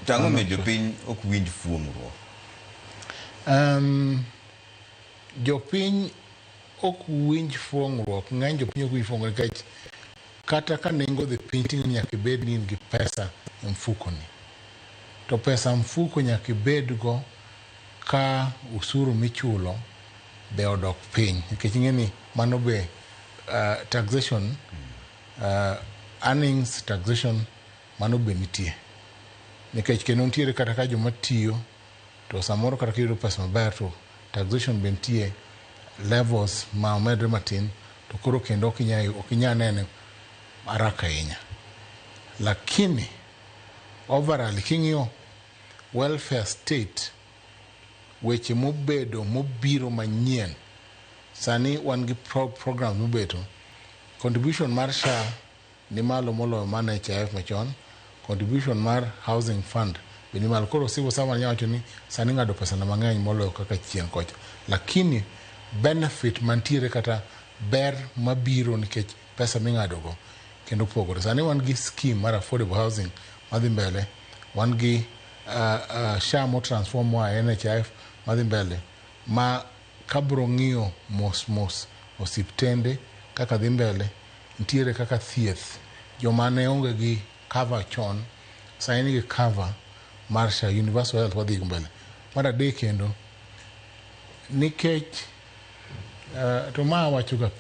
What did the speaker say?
To ang'o miyo jopiny ok winj fuong'ruok? Jopiny ok winj fuong'ruok, ng'eny jopiny ok winj fuong'ruok nikech kata ka nengo dhi piny, ting'e ni nyaka ibed ni in gi pesa e mfukoni. To pesa mfuko nyaka ibed go ka usuru michulo be odok piny, nikech ing'e ni mano be taxation, earnings taxation, mano be nitie, nikech kendo nitiere kata ka joma tiyo to samoro kata kiyudo pesa maber to taxation be nitie levels ma omedre matin, to koro kendo ok inyal nene haraka ahinya. Lakini overall, king'iyo welfare state, weche mobedo mobiro manyien sani, wan gi programs mobeto. Contribution mar SHA ni malo moloyo mar NHIF machon, contribution mar housing fund be ni malo. Koro civil servant nyalo wacho ni sani ng'ado pesa na mang'eny moloyo kaka chien kocha, lakini benefit mantiere kata ber mabiro nikech pesa ming'ado go kendo pogore. Sani wan gi scheme mar affordable housing madhi mbele, wan gi SHA mo transform moa e NHIF madhi mbele, ma kabro ng'iyo mos mos osiptende kaka dhi mbele, nitiere kaka thieth, joma ne onge gi cover chon sani nigi cover mar SHA, universal health wadhi mbele. Mar adek kendo nikech to ma awacho ga pile.